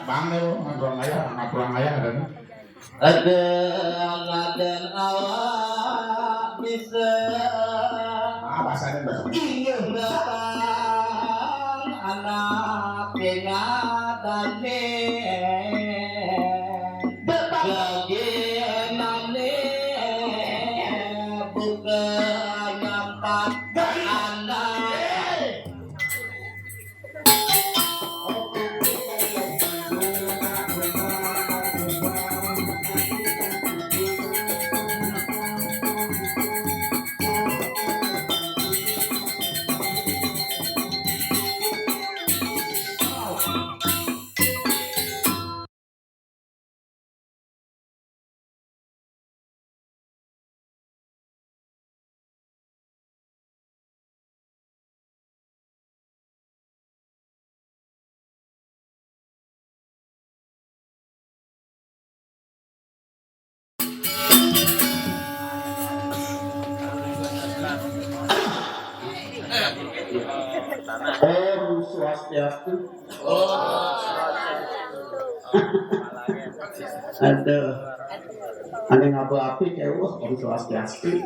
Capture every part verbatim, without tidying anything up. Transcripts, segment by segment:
Bang, ngaturang ayah, ngaturang ayah, ada. Ada, ada awak bisa. Ah, bahasanya bahasa. Iya, bahasa. Anak kena tadi. Bagi nani bukan nyampat anak. Om Swastiastu. Aduh. Ane ngaba api kewuh, Om Swastiastu.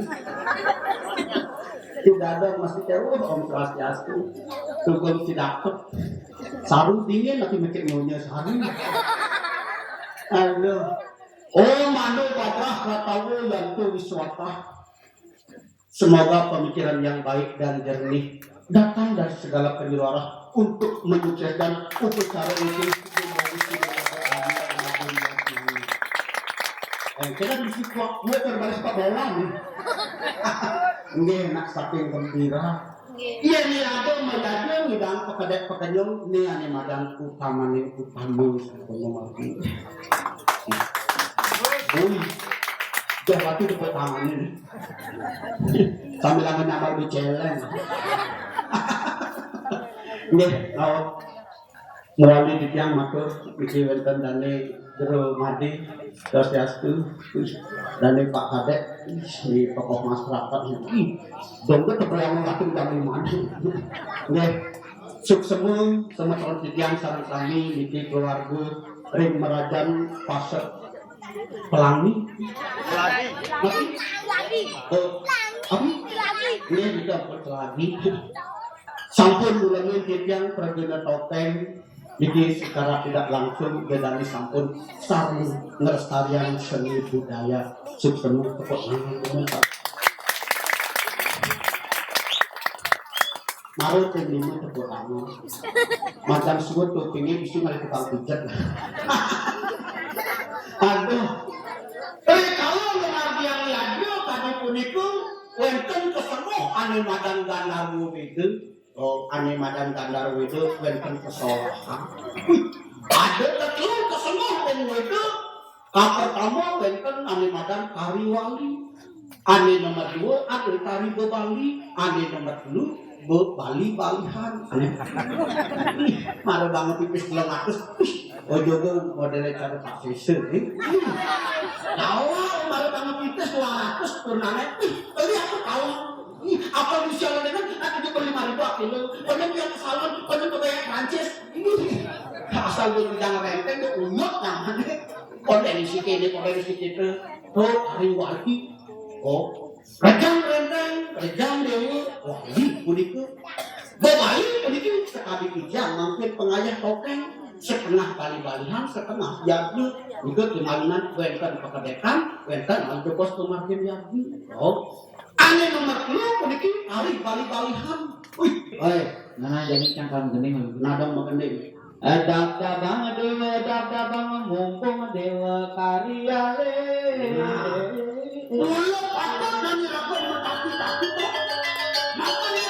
Tidak ada masih kewuh, Om Swastiastu. Tukang si dapet. Saru dingin lagi mikir nyonya saru. Aduh. Om Mano Badrah Ratawa Yanto Wiswatah. Semoga pemikiran yang baik dan jernih datang dari segala penjuru arah untuk menyukseskan upacara ini. Eh, kita bisi kuat, gue terbaris Pak Bolang. Nggih, nak saking gembira. Iya, ni ada majaga ngidang pekedek pekenyung, ni ane madan utamaning utama sampun mamargi. Bui, jawati tepuk tangan ini. Sambil lama nyamar di celeng. Nggih, laut. Mewali titiang matur, niki wenten dane Jero Made, Swastiastu, dane Pak Kadek, di tokoh masyarakat niki. Dongke tepuk tangan kami mana. Nggih. Suksema, semeton titiang sareng sami niki keluarga ring Merajan Pasek Pelangi. Pelangi. Pelangi. Oh, apa? Pelangi. Nggih, kita ampun Pelangi. Sampun dulemin titiang pragina topeng niki secara tidak langsung bedane sampun sareng nglestariang seni budaya. Suksema tepuk tangan. Maro tim lima tepuk tangan. Macam suwet kupingnya bisa ngalih tukang pijet. Aduh. Rikala ngamargiang yadnya tadi punika wenten kesenguh ane madan Gandarwa Weda. Oh, ane madan Gandarwa Weda wenten kesolahan. Wih, ada telu kesenguh ring Weda. Kapertama wenten ane madan Kariwali. Ane nomor dua ada Tari Bebali. Ane nomor telu Bebali-balihan. Ane mara banget pipis telung atus. Wih, ojo tuh modele cara taksese nih. Tawa mara banget pipis telung atus pun ane. Wih, tadi aku tahu. Ih, apa lu sialan dengan aku juga lima ribu aku lu. Kono yang salon, kono kebanyakan Prancis. Ih, asal gue jangan renteng, gue unyok namanya. Potensi kene, potensi kita. Tuh, hari wali. Oh, Rejang Renteng, Rejang Dewa, wali punika. Bebali puniki sekadi kijang mangkin pengayah topeng, setengah bali-balihan, setengah yadnya. Juga kemalinan wenten pekedekan, wenten antukus pemargin yadnya. Oh, ane nomor telu puniki ari bali-balihan. Wih, oi, nah jadi cangkang gending. Nadong magending. Dab-dabang dewa, dab-dabang mumpung dewa karya le. Nah. Mula patut nani lagu mataku-taku kok. Makanya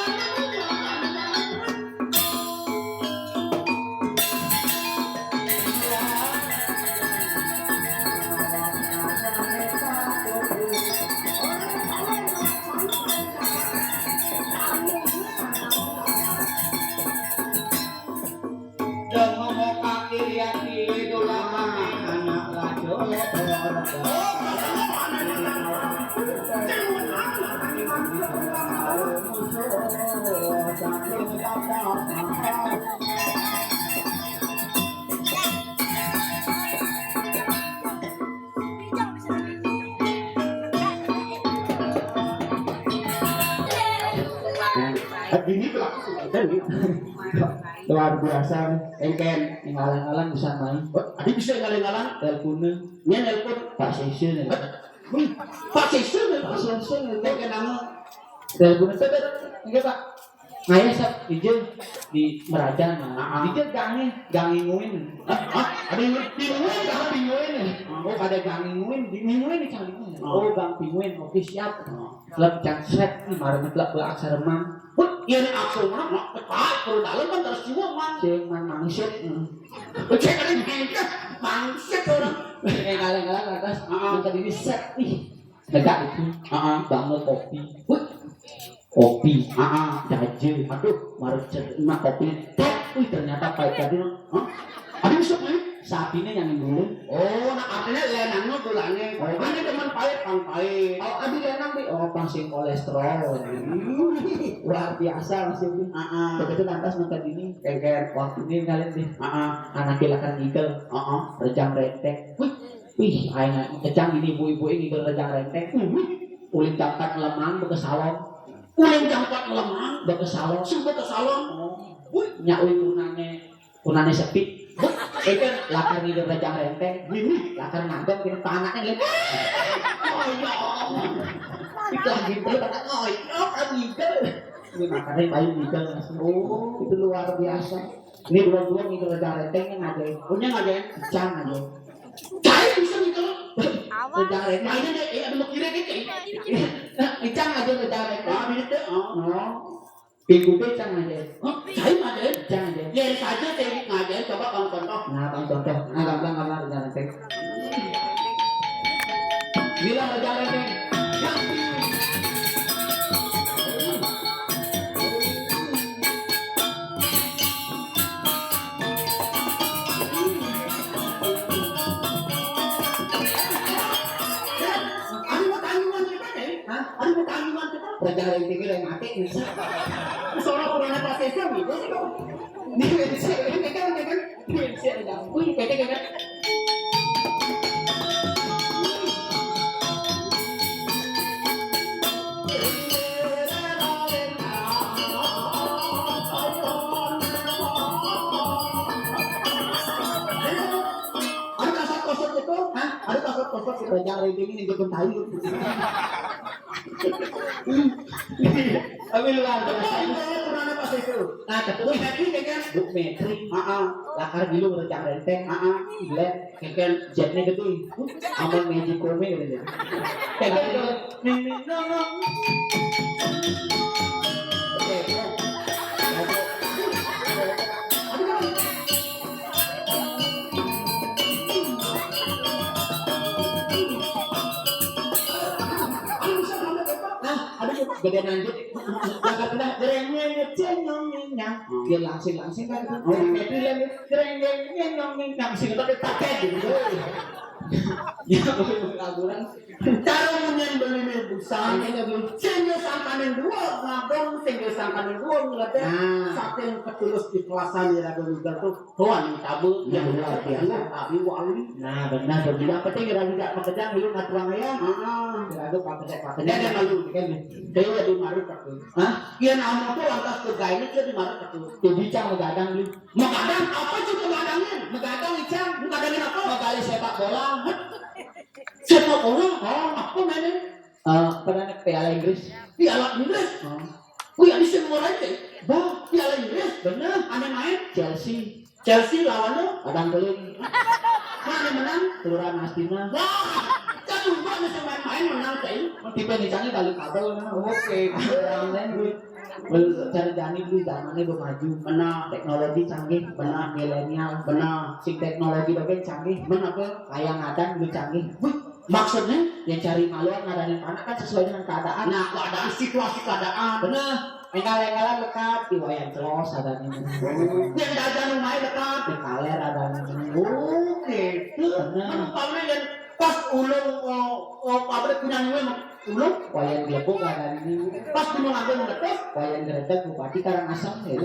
Luar biasa nih. Engken. Ngalang-ngalang bisa main. Oh, adi bisa ngalang-ngalang. Teleponnya. Nya nelpon. Pak Sese nih. Pak Sese nih. Pak Sese nih. Engken nama. Teleponnya. Enggak, Pak. Ngaya sep, ieu di Merajan. Ah, ah. Ieu gangnya, gang Inguin. Hah? Ada yang bingung, ada bingung. Oh, ada gang Inguin, di Inguin di Canggu. Oh, gang Pinguin. Oke, siap. Klub cang sret, nih, marah klub aksara mang. Wah, iya nih aksara mang, mak, tepat, kalau dalam kan terus jiwa mang. Sing mang mangsit. Cek ada yang mangsit orang. Kayak ngalang-ngalang atas, ah, minta diri set, nih. Tegak itu. Heeh. Bangun kopi. Wih. Kopi. Heeh. Jaje. Aduh, marah cerna kopi. Tek. Wih, ternyata pahit tadi. Hah? Aduh, sok, nih. Sapinya yang dulu. Oh, nah artinya lenangnya tulangnya. Oh. Ini teman pahit, pang pahit. Oh, adi lenang, Bi. Oh, pang sing kolesterol. Hmm. Luar biasa maksudnya. Heeh. Begitu lantas makan ini. Kayak waktu ini kalian, Bi. Heeh. Anak kilakan ngigel. Heeh. Rejang renteng. Wih. Wih, aing kejang ini ibu-ibu ini ngigel rejang renteng. Hmm. Ulin jangkat lemang beke salon. Ulin jangkat lemang beke salon. Sing beke salon. Oh. Wih, nya ulin kunane, kunane sepi. Wih, itu lakar ngigel rejang renteng. Ini lakar ngadem kena tanahnya gitu. Oh ya Allah. Itu lagi itu kata oh ya kan ngigel. Ini makanya paling ngigel. Oh, itu luar biasa. Ini dua-dua ngigel rejang renteng yang ada. Punya nggak ada? Cang ada. Cai bisa gitu. Awas. Nah, ini deh, eh, ada mau kira deh, Cai. Icang aja udah cari. Ah, ini deh. Oh. Oh. Ikutnya Icang aja. Hah? Cai ngajain? Icang aja. Ya, saja saya ngajain. Coba kamu contoh. Nah, kamu contoh. Nah, gampang, gampang, udah nanti. Bilang udah cari nih. Aduh, mau tanggungan kita, ya? Hah? Aduh, mau tanggungan kita. Raja Renteng udah mati, bisa. Soalnya kurangnya pas S M gitu sih, kok. Ini, ini, ini, ini, ini, ini, ini, ini, ini, ini, ini, ini, ini, Ada kasar kosong itu, hah? Ada kasar kosong si Rejang Renteng ini jemput tai. Tapi luar biasa. Betul, itu pernah pas itu. Nah, ketemu Metri ya kan? Bu Metri. Heeh. Lakar dulu Rejang Renteng. Heeh. Gila. Kayak kan jetnya gede. Aman Magic Kome gitu ya. Kayak gitu. Ning, ning, nong, nong. Oke, oke. Nah, aduh, gede lanjut. Jakarta dah, jerengnya, cenyong, nyenyang. Dia langsing-langsing kan. Oh, dia bilang, jerengnya, nyenyong, nyenyang. Sini tapi pakai gitu. Ya, kaburan. Cara munyan beli nih busan. Ini lagi. Sehingga sangkaning dua, ngabong, sehingga sangkaning dua, ngeliatnya. Nah. Saking ketulus ikhlasan ya, lagu juga tuh. Tuan, tabu, nah, yang luar biasa. Abi wali. Nah, benar, benar. Yang penting kira tidak pekerjaan, lu ngatuang ya. Ah, kira itu pakai, pakai. Ada malu, kan? Dia di maru, Pak. Hah? Iya, namun tuh lantas ke gaini, dia di maru, Pak. Jadi, cang, gadang, lu. Magadang apa sih magadangin? Magadang, Icang. Magadangin apa? Magali sepak bola. Sepak bola? Oh, apa mainnya? Eh, apa namanya? Piala Inggris. Piala Inggris? Oh. Wih, ada sih mulai deh. Bah, Piala Inggris? Bener. Aneh main? Chelsea. Chelsea lawannya? Padang Keling. Mana menang? Kelurahan Astina. Wah, kan lupa nih main-main menang, Cai. Tipe nih, Cai, kali kabel, nah. Oke. Orang lain, gue. Bel-, cari jani dulu, zamannya udah maju. Benar. Teknologi canggih, benar. Milenial, benar. Sing teknologi bagian canggih. Benar, apa? Kayak ngadan udah canggih. Wih, maksudnya? Yang cari maluan ngadain anak kan sesuai dengan keadaan. Nah, keadaan, situasi keadaan. Benar. Enggal-enggalan lekat di wayan celos ada nih. Yang dagang rumahnya lekat di kaler ada nih. Oke. Benar. Kan umpamanya yang pas ulung, oh, oh, pabrik punya nyewe ulung, wayan glepung ada nih. Pas gunung agung meletus, wayan geredek bupati Karangasem ya.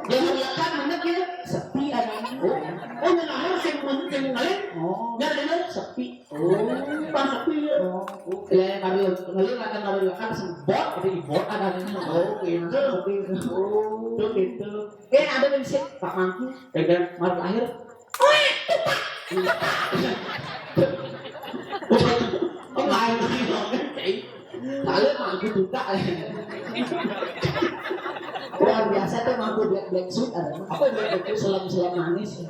Jangan lekat bener ya. Sepi ada nih. Oh, oh, yang anu sih. Mungkin lain. Oh. Nyari lain. Sepi. Oh, pas sepi ya. Oh. Lain kali ngeling ada kali lekan sembot, ada ibot ada ini. Oh, gitu. Oh, gitu. Eh, ada yang sih, Pak Mangku. Pegang marah lahir. Oh, lain lagi. Lalu Mangku buka. Luar biasa tuh Mangku black black suit ada. Apa black black suit? Selam selam manis.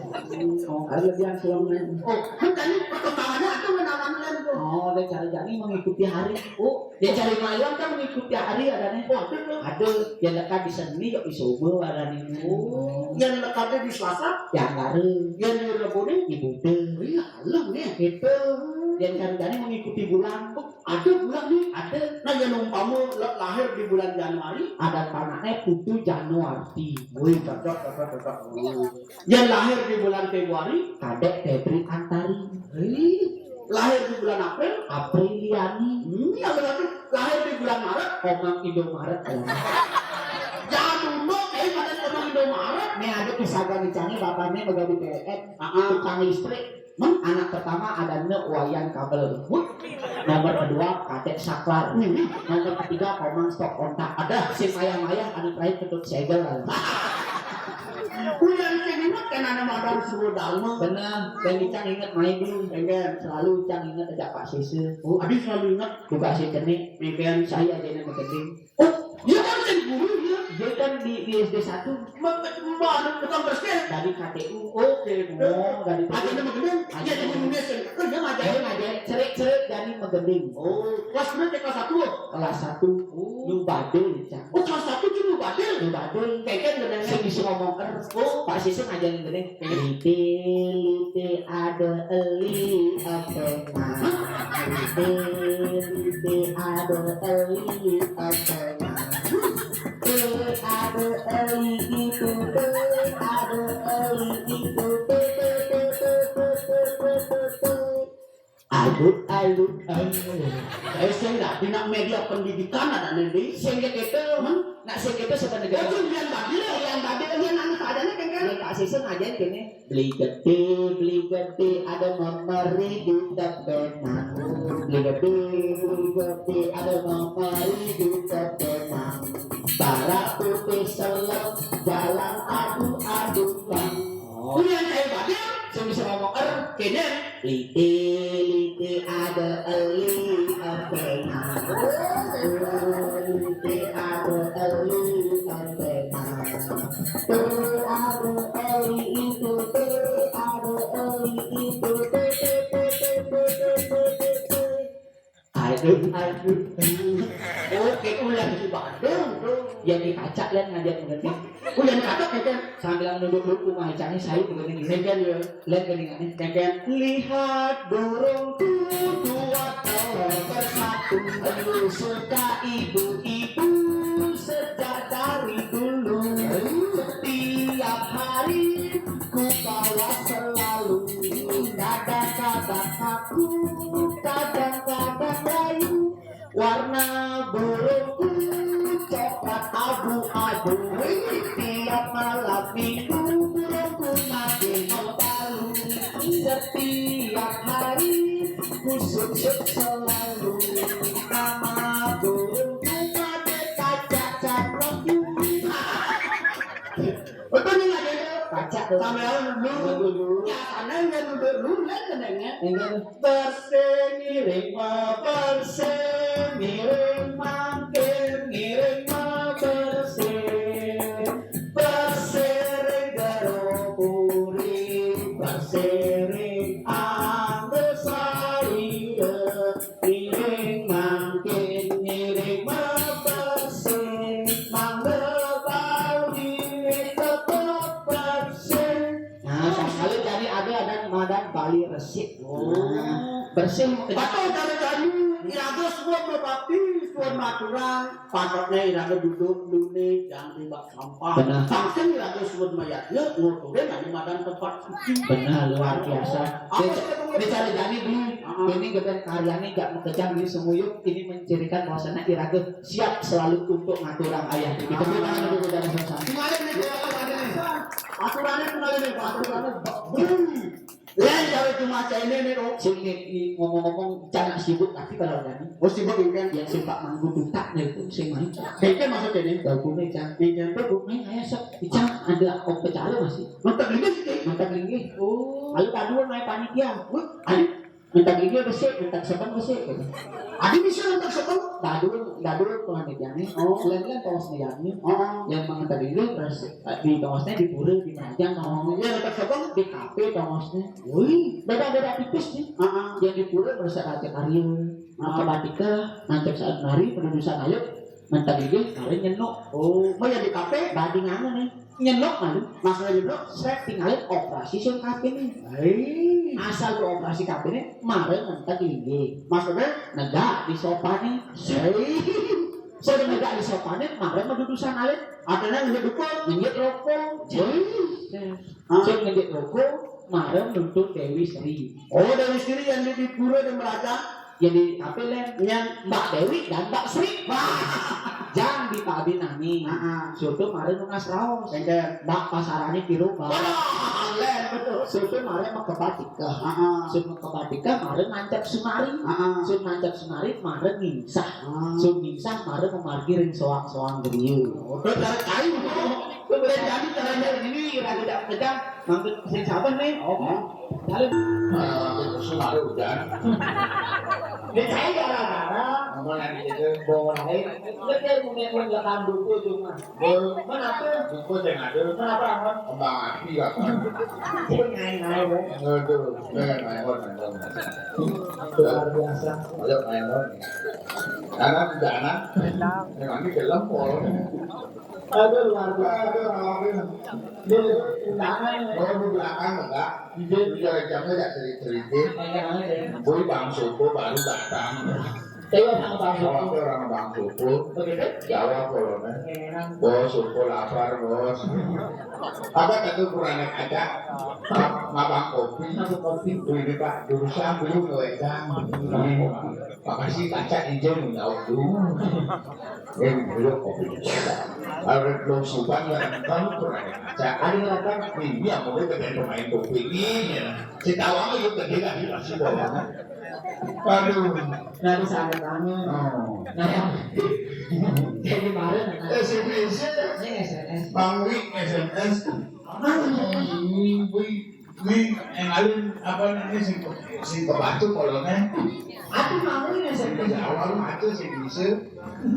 Oh, ada lebih yang selam manis. Oh, kan tadi perkembangannya itu menawarkan tuh. Oh, dia cari-cari mengikuti hari. Oh, dia cari malam kan mengikuti hari ada nih. Oh, ada tuh. Ada, dia lekat di seni yuk di sobo ada nih. Oh, yang lekatnya di Selasa? Yang baru. Yang di Rebo nih? Di Buddha. Iya, lu nih. Itu. Dia cari-cari mengikuti bulan. Oh, ada bulan nih. Ada. Nah, yang umpama lahir di bulan Januari, ada tanahnya Putu Januarti. Wih, cocok, cocok, cocok. Yang lahir di bulan Februari, Kadek Febri Antari. Wih, lahir di bulan April, Apriliani. Hmm, yang berarti lahir di bulan Maret, Komang Indomaret. Jadul banget, eh, pada Komang Indomaret. Nih ada kesaga nih, bapaknya begawe di P L N, tukang listrik. Hmm, anak pertama ada ne Wayan Kabel. Nomor kedua Kadek Saklar. Nomor ketiga Komang Stok Kontak. Ada si Maya-Maya, anak terakhir Ketut Segel. Udah sing inget kan anak Madam Suruh Dalma. Bener, dan Icang inget main dulu. Enggak, selalu Icang inget aja Pak Sese. Oh, Adi selalu inget. Buka si cenik. Enggak, saya aja yang penting. Oh, dia kan sing guru dia. Dia kan di, di S D satu. Mbak, bukan bersih. Dari K T U. Oke. Oh, dari K T U. Aja nama gendeng. Dia jadi gendeng. Kan dia ngajarin. Dia ngajarin cerik-cerik dari Megending. Oh, kelas berapa? Kelas satu. Kelas satu. Oh. Lu badul, Cang. Oh, kelas satu tuh lu badul. Lu badul. Keken gendengnya. Sing bisa ngomong er. Oh, Pak Sisi ngajarin gendeng. Lite, lite, ada eli, apa, Mak? Lite, lite, ada eli, apa, Mak? Eh, ada eli itu, eh, ada eli itu, eh, eh, eh. Aduh, aduh, aduh. Eh, saya nggak pindah media pendidikan ada nih, Di. Sehingga gitu, hmm? Nah, sehingga itu sebenarnya. Itu yang tadi, yang tadi, yang anu keadaannya kan, kan? Yang Kak Sisi ngajarin gini. Beli gede, beli gede, ada memberi di tepenan. Beli gede, beli gede, ada memberi di tepenan. Bara putih selem, jalan adu-adu bang. Oh. Ini yang saya baca, saya bisa ngomong er, kene. Lite, lite, ada eli, apa, Mak? Lite, ada eli, apa, Mak? Ada eli itu, ada eli itu. Aduh, aduh. Oke, ulah si Badung tuh. Yang dikacak kan ngajak begini. Ulah dikacak ya kan? Sambil nunduk lu rumah cangnya saya begini gini kan ya. Lihat gini kan? Ya kan? Lihat burungku dua telur bersatu. Lu suka ibu-ibu sejak dari dulu. Setiap hari ku bawa selalu. Kadang-kadang aku, kadang-kadang layu. Warna burungku coklat abu-abu. Tiap malam minggu burungku makin membalu. Setiap hari ku suk-suk selalu. Nama burungku Made Kaca Caplok. Betul nih, Made? Kaca tuh. Sampai lu. Betul, lu. Ya, sana nggak duduk lu, lihat kenanya. Enggak. Bersih ngiring, bersih ngiring, mangkir ngiring, bersih. Bersih ring gero puri, bersih ring anggo saire. Ngiring mangkin, ngiring bebersih, mangga Bali tetep bersih. Nah, sekali jadi ada dan madan Bali resik. Oh. Nah, bersih. Atau dari tadi, iraga semua berbakti, semua maturan, patutnya iraga duduk, duduk, jangan tiba sampah. Benar. Samsung lagu sebut mayatnya, nguturin anu madan tempat suci. Benar, luar biasa. Apa sih, Bung? Ini cara jani, Bung. Heeh. Ini gedang karyanya gak mengejang di semuyuk, ini mencirikan bahwasanya iraga siap selalu untuk ngaturang ayah. Kita beri tangan dulu dan sama-sama. Kembali nih, saya akan ada nih. Aturannya kembali nih, Pak. Aturannya, Bung. Lain kalau cuma cai ini nih, oh. Sing ini ngomong-ngomong, cana sibuk, tapi kalau ada nih, oh, sibuk ini kan? Yang suka manggu tuntak nih, itu sing main. Itu maksudnya nih? Gak boleh, Cang. Iya. Tuh, main kayak sok. Cang, ada ope cara masih? Mantap ini sih. Mantap ini. Oh. Lalu tadi main panitia. Wah, ayo. Minta gigi resik, minta sepen resik gitu. Adi bisa minta sepen? Dadul, dadul tuh nih jani. Oh, lain-lain tongos nih jani. Oh, yang minta gigi resik. Di tongosnya di pura, di Penajam tongosnya. Ya, minta sepen di kafe tongosnya. Wih, beda-beda tipis nih. Heeh. Yang di pura merasa raja karya. Heeh. Matematika, nancep saat nari, penulisan ayo. Minta gigi, kalian nyenok. Oh, mau yang di kafe? Badingan nih. Nyenok kan? Maksudnya nyenok, saya tinggalin operasi sing kabin nih. Hei. Asal lu operasi kabin nih, mare ngentek linggih. Maksudnya? Negak di sofa nih. Hei. Saya negak di sofa nih, mare medudusan alit. Artinya ngenyit dupa? Ngenyit rokok. Hei. Ah. Saya ngenyit rokok, mare nuntut Dewi Sri. Oh, Dewi Sri yang di, di pura di Meraja? Jadi apa, Len? Yang Mbak Dewi dan Mbak Sri. Wah. Jang di Pak Abinani. Heeh. Soto mari nunas raos. Engke. Mbak pasarane kiro, Mbak. Wah, Len, betul. Soto mari mekebatika. Heeh. Sun mekebatika mari nancep sunari. Heeh. Sun nancep sunari mari ngingsah. Heeh. Sun ngingsah mari memargi ring soang-soang griya. Oh, terus cara kayu. Terus jadi cara ini rada kejam. Mangke sing saben nih. Oh. Dalem. Nah, itu sudah ada hujan. Ini saya gara-gara. Ngomong lagi gitu. Bawa lain. Ngejar mungkin menggelakkan buku cuma. Bul. Mana tuh? Buku yang ada. Kenapa, Rahman? Kembang api, Pak. Itu naik-naik, ya. Aduh, eh, main, main, main. Luar biasa. Ayo, main, main. Karena di sana, memang di film, Pol. Aduh, luar biasa. Aduh, Rahman. Dia undangan, ya. Oh, di belakang, enggak. Iya. Iya, jamnya enggak cerita-cerita. Iya, iya. Boy, Bang Sopo baru datang. Iya, Bang, Bang Sopo. Jawab orang Bang Sopo. Begitu? Jawab, Kolonel. Iya. Bos, Sopo lapar, Bos. Apa kata kurangnya kaca? Ngabang kopi. Ngabang kopi. Tuh, ini, Pak, jurusan belum ngewedang. Makasih, kaca hijau menjawab dulu. Eh, belum kopi. Ada belum supan, ya, kamu kurang kaca. Ada apa? Ini yang mulai dengan pemain kopi ini, ya. Si Tawang itu gede lah, dikasih bola. Aduh. Nah, di sana kami. Oh. Nah, yang jadi kemarin, nah. S M S. Ini S M S. Bang Wi, S M S. Aduh, Wi, Wi, yang lain, apa namanya, sing, sing kebaca kolonnya. Aduh, Bang Wi, S M S. Ya, awal mati sih bisa.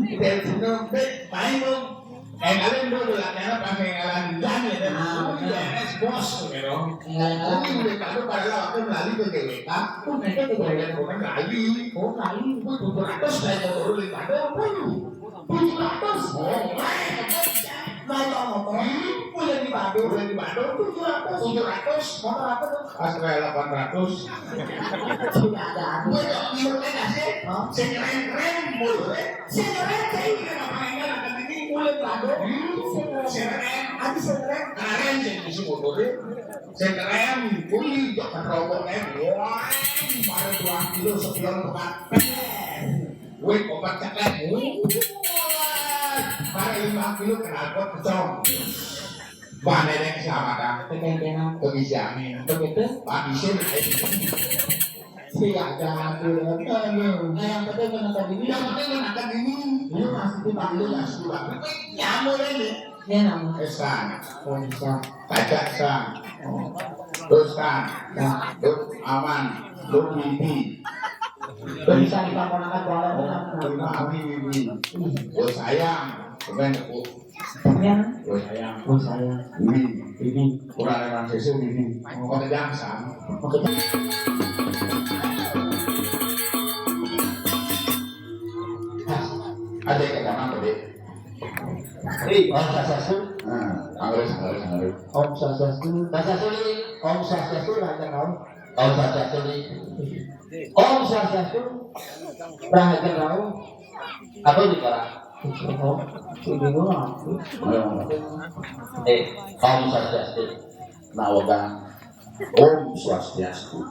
Kita punya, Bek, main dong. Enggalin dulu latihan pas enggalan dan ya, dan. Ah, bener. P N S bos, gitu. Enggalan-enggalan. Ini udah pada, pada waktu melalui ke G W K. Oh, mereka ke G W K. Bukan lagi. Oh, lagi. Wih, tujuh ratus saya mau turun di Padang. Wih, tujuh ratus. Oh, naik motor. Udah di Padang. Udah di Padang. Tujuh ratus. Tujuh ratus. Motor apa tuh? Astrea delapan ratus. Sudah ada. Gue dong, minumnya nggak sih? Hah? Saya keren-keren mulu, eh. Sing ngerem, saya ini kan apa yang ada di sini, kulit lado. Sing ngerem. Aduh, sing ngerem. Ngerem, saya isi motornya. Sing ngerem, kulit, jok kerobokan. Wah, baru dua kilo sebulan bukan. Wih, obat ceklek. Wah, baru lima kilo knalpot pecong. Wah, nenek keselamatan. Kekencengan. Pengisi angin. Begitu. Habisin air. Silakan dulu. Nah, yang penting menangkap ini. Yang penting menangkap ini. Ini masih dipanggil, masih dipanggil. Nyamuk ini. Ini nama. Esan. Oh, bisa. Baca San. Terus San. Ya. Terus Aman. Terus Bibi. Bisa dipakonakan kalau. Oh, terima kasih, Bibi. Oh, sayang. Kemudian, oh, Ya. Oh, sayang. Oh, sayang. Ini. Ini. Kurang ada orang sesuk ini. Oh. Kok kejam, Sam? Oke. Ada yang kejam apa, Dek? Hei, Om Swastiastu. Nah, Inggris, Inggris, Inggris. Om Swastiastu. Bahasa sulit. Om Swastiastu, Raja Raul. Om Swastiastu. Om Swastiastu. Raja Raul. Apa di para? Om, ini mah. Eh, Om Swastiastu. Nawagang. Om Swastiastu.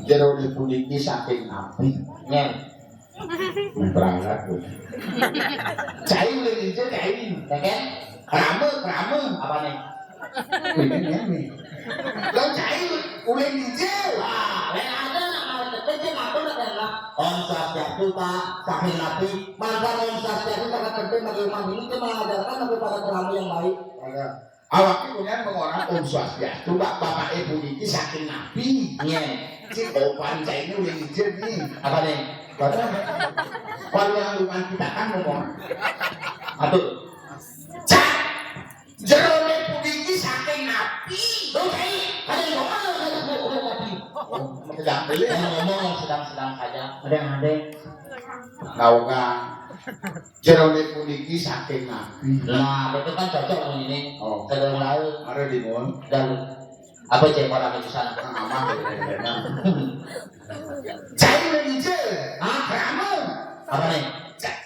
Jero puniki saking abdi. Nyen. Berangkat. Cai udah hijau, cai. Ya kan? Rame, rame. Apa nih? Ini nih. Lo cai. Ulin dijil. Nah, lain ada nak malah tepede dia ngatur nak dalam. Om Swastiastu, Pak, saking nabi. Mangga Om Swastiastu sangat penting bagi umat ini, dia mengajarkan kepada kamu yang baik. Ada. Awak ini punya orang Om Swastiastu, Pak, bapak ibu ini saking nabi. Nyen. Si Opan saya ini ulin dijil nih. Apa nih? Padahal kalau yang lungan kita kan ngomong. Aduh. Cak. Jerone pudiki saking nabi. Tuh, Cai, ada yang ngomong, ada yang ngomong, nabi. Oh, yang beli yang ngomong yang sedang-sedang saja. Ada yang ada. Tahu kan? Jerone pudiki saking nabi. Nah, itu kan cocok ini. Oh. Sedang lalu. Ada di mall. Dan apa cek orang itu sana? Aman. Cai menyicil. Hah? Ramu. Apa nih?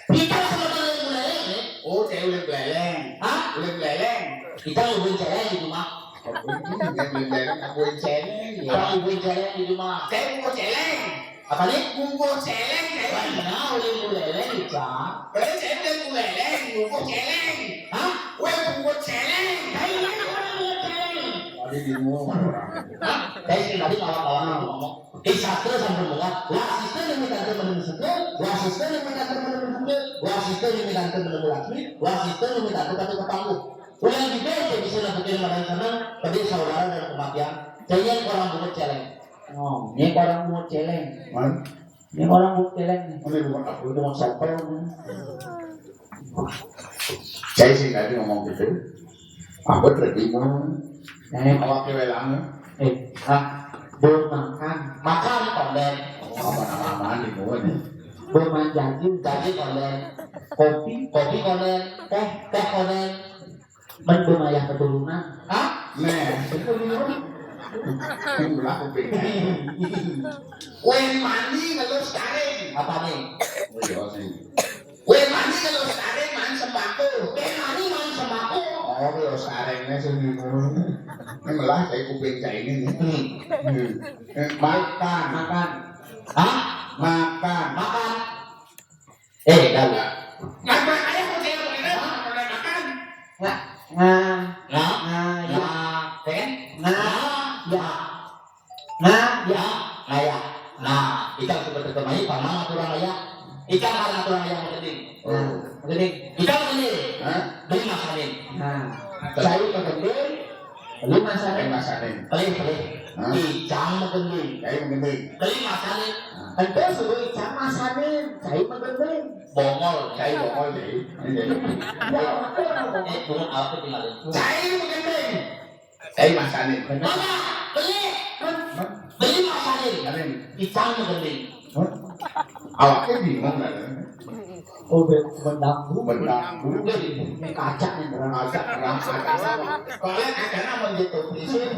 Kita sama dengan mulai. Oh, cai ulin buleleng. Hah? Ulin buleleng. Kita ulin celeng di rumah. Oh, ulin buleleng, aku ulin celeng. Kita ulin celeng di rumah. Cai bungkus celeng. Apa nih? Bungkus celeng, cai. Mana ulin buleleng, Cak? Berarti cai ulin buleleng, bungkus celeng. Hah? Weh, bungkus celeng. Cai ulin buleleng. Tadi bingung orang. Hah? Cai sih tadi kawan-kawan ngomong. Isata sampun munggah, wasita nami tanta menemu suka, wasita nami tanta menemu duka, wasita nami tanta menemu lakmi, wasita nami tanta kata kepanggu. Ulah juga itu bisa nabukin madan senang, pedih saudara dan kematian. Jangan orang bungut celeng. Oh, ini orang bungut celeng. Man? Ini orang bungut celeng nih. Ini bukan aku, itu mau sampel. Saya sih tadi ngomong gitu. Apa tadi mau? Eh, awak kewelang. Eh, ah, belum makan. Makan, konden. Oh, apa nama-nama di gua nih? Belum janji. Janji, konden. Kopi. Kopi, konden. Teh, teh, konden. Men belum ayah keturunan. Hah? Nah, itu dulu. Yang berlaku beda. Kue mani ngelus taring. Apa nih? Oh, iya, sih. Kue mani ngelus taring, man sembako. Kue mani man sembako. Oh, ngelus taringnya sendiri. Ini malah saya kuping saya ini nih. Hmm. Hmm. Eh, makan. Makan. Hah? Makan. Makan. Eh, dah. Makan, ayo, mau saya mau ini, mau makan. Nga, nga, nga, ya. Nga, eh? Nga, ya. Nga, ya. Nga, ya. Nah, kita sudah bertemu, paman aturan ya. Kita karena aturan yang penting. Oh. Penting. Kita penting. Hah? Beli masanin. Nah, cai penting. Beli masanin. Beli masanin. Beli, beli. Hah? Icang magending. Cai magending. Beli masanin. Hah? Ente suruh icang masanin. Cai magending. Bongol. Cai bongol, cai. Ini jadi. Ya, apa, apa? Eh, turun apa tinggalin? Cai magending. Cai masanin. Mama, beli. Hah? Beli masanin. Masanin. Icang magending. Hah? Awaknya bingung kan? Oh, be-, bendang dulu. Bendang dulu. Ini kaca nih, berang. Kaca, berang, kaca. Soalnya kacanya mau gitu, prinsip.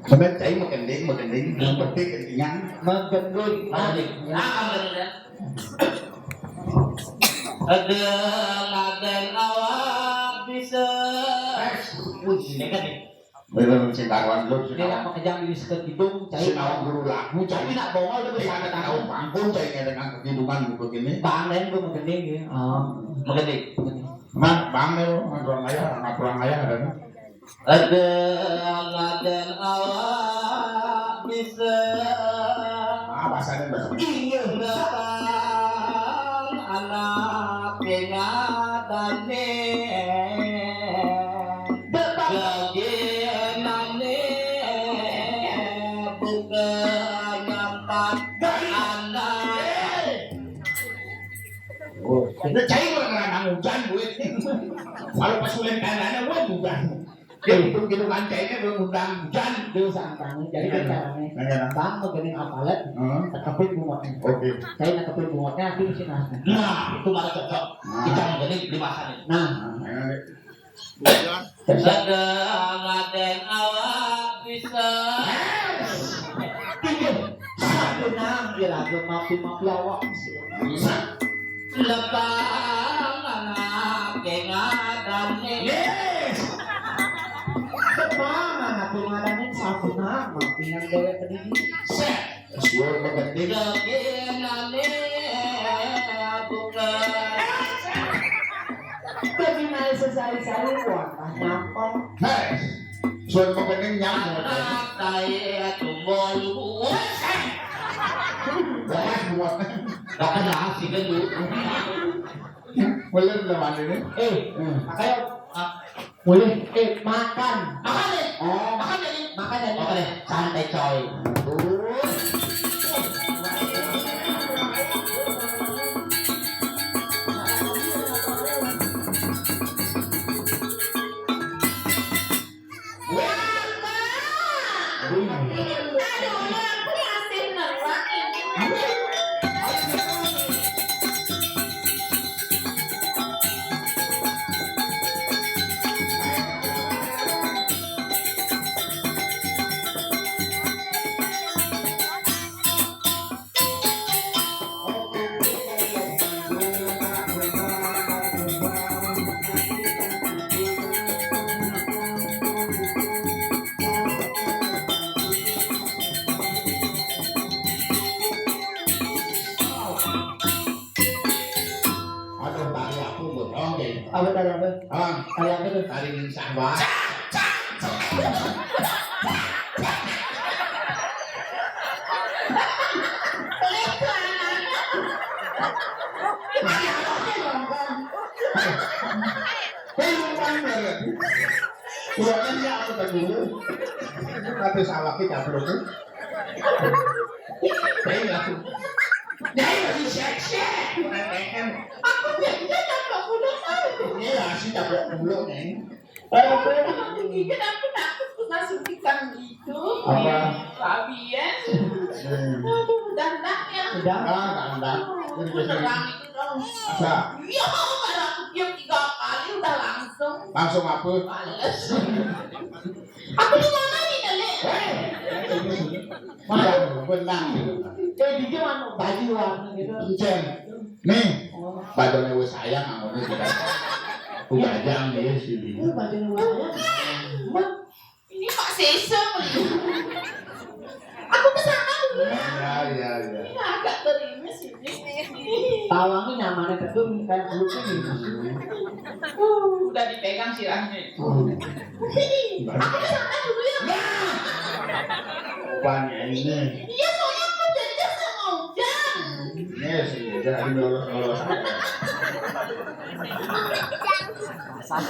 Sebenarnya cai magending, magending. Yang penting gendingan. Magending. Magending. Nah, magending. Ada ngaden awak bisa. Eh, ini kan nih. Belum sing karuan, belum sing karuan. Dia nak makejang di seket hidung, cai. Sing karuan guru lagu, cai. Tapi nak bongol tu bisa ada tahu. Pangkun, cai, dengan kehidupan buku ini. Bang, lain tu magending ya. Oh. Magending. Man, bang tu, orang ayah, orang pulang ayah ada tu. Ada ngaden awak bisa. Ah, bahasanya bahasa. Iya, bisa. Anak ingat dan Bagaimana bukan nyampat anak. Oh, ini cai orang ngerana hujan, duit. Kalau pas ulin tanahnya, wah, hujan. Dia hitung gitu kan, cainya belum hujan, hujan. Dia santang, jadi kan caranya. Nah, ya, nah. Bang, begini apalet, hmm, tekepin bungotnya. Oke. Cai tekepin bungotnya, nanti mesti nasi. Nah, itu malah cocok. Nah. Kita begini, beli makan. Nah. Nah, ya, ya. Sedang aden awak bisa. Tinggi. Satu nang di lagu mapi-mapi awak. Lebang anak dengan dan yes. Lebang anak dengan dan satu nang mapi yang dewe pedih. Set. Suara penting. Lagi nane bukan. Tapi naik sesari-sari buat nyampang. Hei. Don kepening nyang. Kae tumbo lugu. Wes, buat. Lah kan asik kan, Bu. Boleh belum ada nih? Eh, hmm. Makanya, ah, boleh. Eh, makan. Makan nih. Oh. Makan nih. Makan nih. Oke, santai, coy. Aduh, tari aku belum, oke. Apa tari apa? Ah, tari apa tuh? Tari ning sawah. Kowe lupa banget. Kurangnya dia apa tadi? Kata salah kita belum. Baik lah. Nyai masih seksi. Aku biasanya nggak punya tahu. Ini lah sih, tak punya dulu, Neng. Aku gigit, aku takut, aku langsung tikam gitu. Apa? Babi ya. Hmm. Aduh, dandan ya. Udah. Ah, dandan. Beneran itu dong. Masa? Iya, kalau aku tiup tiga kali udah langsung. Langsung apa? Males. Aku di mana nih, Kali? Hei! Mana? Benang. Eh, dia mana? Baju warna gitu. Encen. Nih, oh. Bajunya wis sayang, aku nih juga. Aku bajang nih, sini. Oh, bajunya wis sayang. Mat, ini Pak Sesong. Aku ke sana dulu. Ya, ya, ya. Ini agak gerimis ini. Tawangnya nyamannya kedua, kan, dulu sini. Uh, udah dipegang sirahnya. Hmm. Aku ke sana dulu ya. Nah. Apanya ini? Iya, soalnya aku jadinya sama Ujang. Ini sih, jangan lolos-lolos.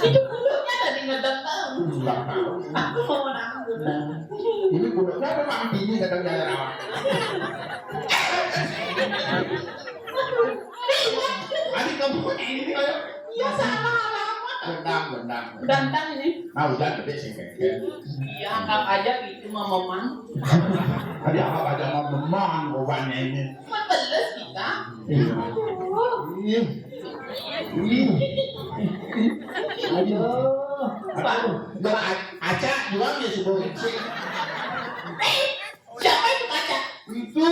Itu bulunya tadi ngedem tahu. Enggak tahu. Aku mau menang dulu. Nah, ini bulunya apa, Mang Tini, datang dari awal? Adik kamu ini kayak, iya, salah alamat. Bendang, bendang. Bentang ini. Nah, udah gede sih, kayak. Iya, anggap aja gitu, Mama Mang. Tadi apa aja mau memang rupanya ini. Kan beles kita. Iya. Aduh. Iya. Iya. Aduh. Aduh. Aca juga dia sebut. Eh, siapa itu Aca? Itu.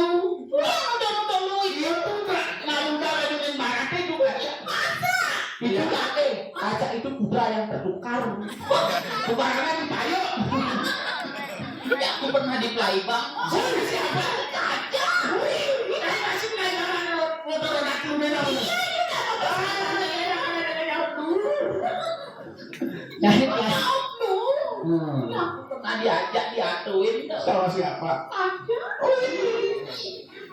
Wah, udah nonton lu itu. Iya, tuh, Kak. Nah, udah ada yang marah itu, Kak. Masa? Itu, Kak, eh, Aca itu kuda yang tertukar. Tukarannya di payung. Ini aku pernah di Playbank. Sama siapa? Aca. Wih, ini masih Playbank, motor roda kuda. Iya, iya, iya. Nyari kelas. Hmm. Aku pernah diajak, diatuin tuh. Sama siapa? Aca. Oh, iya.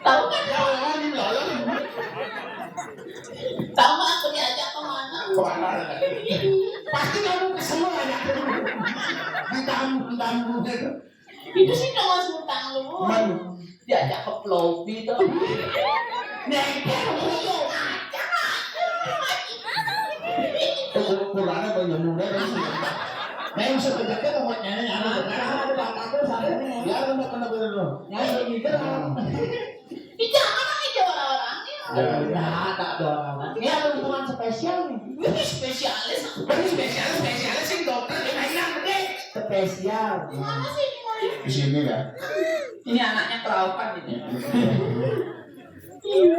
Tahu kan? Ya, orang di dalam. Tahu nggak aku diajak kemana? Kemana? Pasti kamu kesel ya. Ditamu, ditamu gitu. Itu sih cuma utang lu. Mana? Diajak ke Plobi tuh. Nengkel. Ukurannya banyak muda kan sih. Nah, yang sebenarnya mau nyari nyari. Nah, ada bapakku sana nih. Ya, benar, benar, benar, benar. Nyari gitu. Di zaman aja orang-orangnya. Ya, ya, tak ada orang. Ini ada hubungan spesial nih. Ini spesialis. Ini spesialis, spesialis sih dokter yang enak deh. Spesial. Di mana sih ini, Mas? Di sini ya. Ini anaknya kelaupan ini. Ini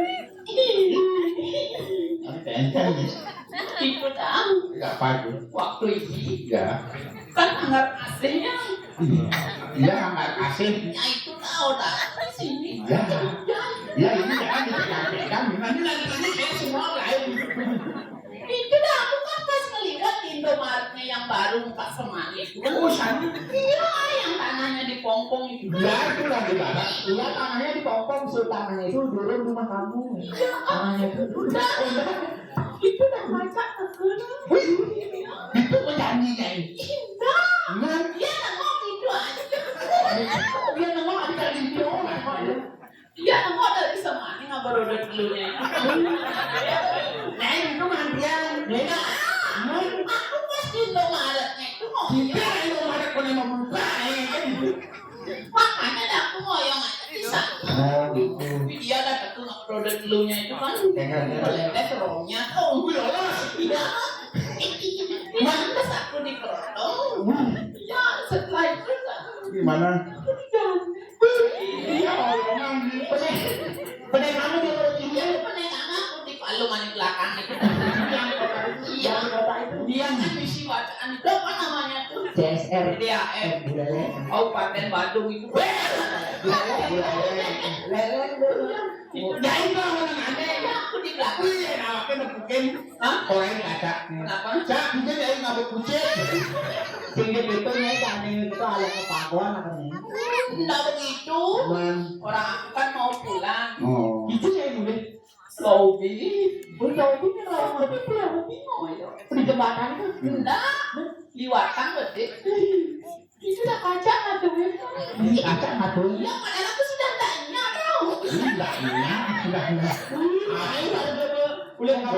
tentang nih. Itu tahu. Enggak apa itu. Waktu ini. Ya. Kan anggar aslinya. Iya, anggar aslinya itu tahu dah di sini. Iya. Iya, ini jangan dipegang-pegang. Nanti, nanti ini saya semua lain. Itu dah, aku kan pas ngeliwat Indomaretnya yang baru buka semalam itu. Oh, sana. Iya, Iya, tanahnya di Pompong, Sultanahnya itu dulu rumah kamu. Tanahnya itu. Udah, udah. Itu udah macet, aku. Wih, itu penyanyinya ini. Indah. Nah. Dia nengok gitu aja. Dia nengok, ada di video, nggak ada. Iya, nengok dari semana, nggak baru udah dulunya. Nah, itu mandian. Beda. Aku pas di Indomaretnya itu mau. Kita Indomaret punya membuka, eh, kan. Makanya dah aku ngoyong aja di sana. Oh, gitu. Tapi dia dah, aku nggak perlu ada dulunya itu kan. Jangan, jangan. Boleh deh, serongnya. Oh, gue lolos. Iya. Pantes aku di Kroto. Iya, setelah itu kan. Gimana? Aku di dalam. Iya, orang di. Bener. Bener kamu di Kroto. Iya, bener kamu, aku di Palu, mana belakang itu. Iya. Iya. Iya. Kan misi bacaan itu apa namanya tuh? C S R. D A M. Bulele. Kabupaten Badung itu. Bulele, bulele. Lele, bulele. Itu jahit lah orang aneh. Aku di belakang. Wih, awaknya nepukin. Hah? Orang yang kaca. Kenapa? Cak, dia jahit ngabuk kucing. Sehingga itu ya, kami itu ada kepakuan apa nih? Enggak begitu. Cuman. Orang aku kan mau pulang. Oh. Itu saya mulai. Lobi. Oh, Lobi kan orang Lobi, pulang Lobi mau ya. Di jembatan tuh. Enggak. Liwatan gede. Itu udah kacang atuh. Ini kacang atuh. Ya, padahal aku sudah tanya, tahu. Ini enggak, enggak, enggak, enggak. Ayo, ada, ada, udah nggak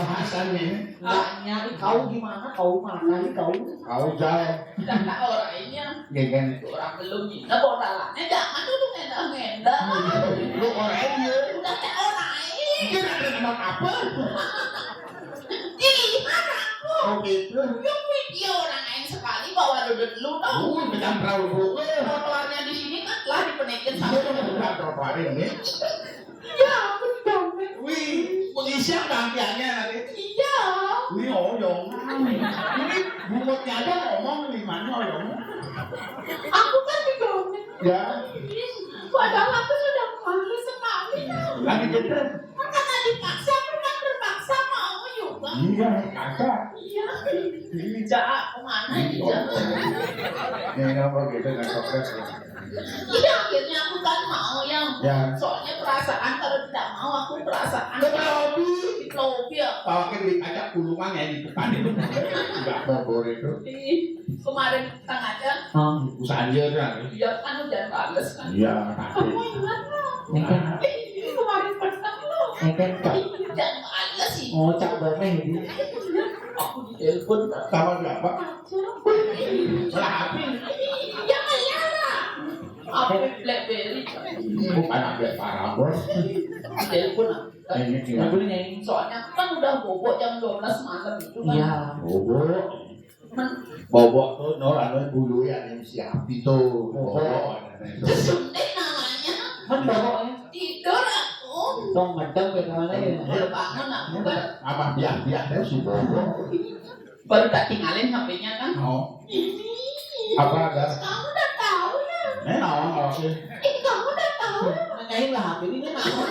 bahasannya. Tanya, "Ih, kau gimana? Kau makan, kau?" Kau jawab. Udah tak orangnya. Iya, kan? Orang belum gila, bodalannya jangan dulu ngenda-ngenda. Lu orangnya. Udah tak orang. Dia ada nama apa? Ih, mana aku? Oh, gitu. Yang video orang lain sekali bawa duduk dulu dong. Uh, macam perahu, Bu. Trotoarnya di sini kan telah dipenekin sama. Iya, bukan trotoar ini. Iya, aku didompet. Wih, pengisian gantiannya nanti. Iya. Ini oyong. Ini bungutnya aja ngomong di mana oyong. Aku kan didompet. Ya. Padahal aku sudah malu sekali. Lagi gede. Karena dipaksa, bukan terpaksa mau juga. Iya, kagak. Iya. Ini Cak, kemana ini, Cak? Ini apa gitu, nggak toples ya? Iya, akhirnya aku kan mau, ya. Ya. Soalnya perasaan, kalau tidak mau, aku perasaan. Ke Lobi. Di Lobi, ya. Pakai beli kaca kulungan ya di depan itu. Nggak mau bor itu. Ih, kemarin petang aja. Hmm. Usah anjir, ya. Iya, kan hujan bales, kan. Iya, tapi. Kamu ingat, loh? Ingat. Ih, kemarin petang, loh. Ingat, Kak. Ih, hujan bales, sih. Oh, Cak Bomeh, ini. Aku ditelepon, Kak. Sama siapa? Aja. Lah, apa? Iya, Kak, iya, Kak. Apa, BlackBerry? Bukan, apa, parah, Bos. Telepon, ah. Ini, ini. Soalnya kan udah bobo jam dua belas malam itu, kan. Iya. Bobo. Men- Bobo tuh, Nor, anu, dulu ya, yang si Abi tuh. Bobo. Bobo, anu, itu. Kesuntik namanya. Men bobo ya? Tidur aku. Tong medem ya, kemana ya? Udah bangun aku kan. Apa biak-biak deh si Bobo. Baru tak tinggalin H P-nya kan. Oh. Ini. Apa ada? Kamu udah tahu ya? Eh, naon, naon sih? Eh, kamu udah tahu? Nanyain lah, H P ini naon?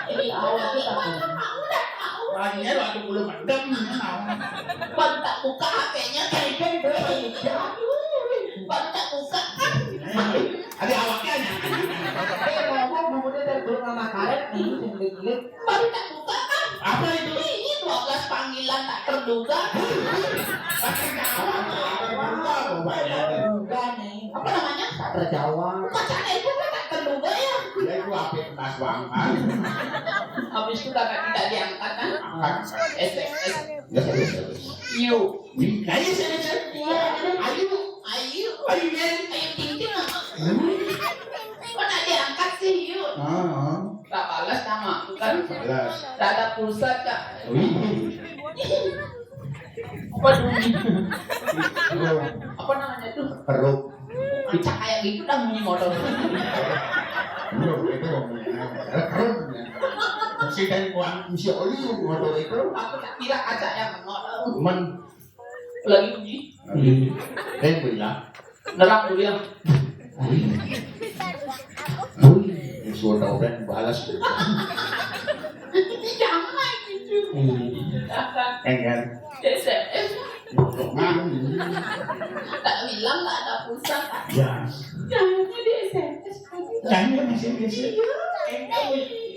Ini tahu, aku tahu. Kamu udah tahu? Lainnya waktu belum medem, ini naon? Baru tak buka H P-nya, kayak kan, baru tak buka kan. Ada awaknya, ya? Eh, ngomong, ngomongnya dari belum sama karet, ini sendiri. Baru tak buka kan? Apa itu? Ini dua belas panggilan tak terduga. Tak terduga, apa ya? Terduga nih. Apa namanya? Tak terjawab. Bukan cara itu kan tak terduga ya. Ya itu apa yang pedas banget. Habis itu kakak tidak diangkat kan? Angkat. S M S. Ya, ya, ya. Yuk. Wih, nah, iya, saya, saya. Iya. Ayu. Ayu. Ayu, ya. Ayu, ting, ting, apa? Hmm. Kok tak diangkat sih, yuk? Ah, ah. Tak balas nama aku kan? Balas. Tak ada pulsa, Kak. Wih. Apa tuh? Apa namanya tuh? Peruk. Acak kayak gitu dah bunyi motor. Peruk itu ngomongnya. Peruk. Mesti dari uang isi oli motor itu. Aku tak kira acak yang motor. Men. Lagi bunyi. Iya. Eh, bilang. Nerang dulu ya. Wih. Wih. Suara orang balas. Jangan gitu. Iya. Enggak. S M S. Nah. Tak bilang tak ada pulsa. Ya. Jangannya di S M S tadi. Kan dia masih biasa.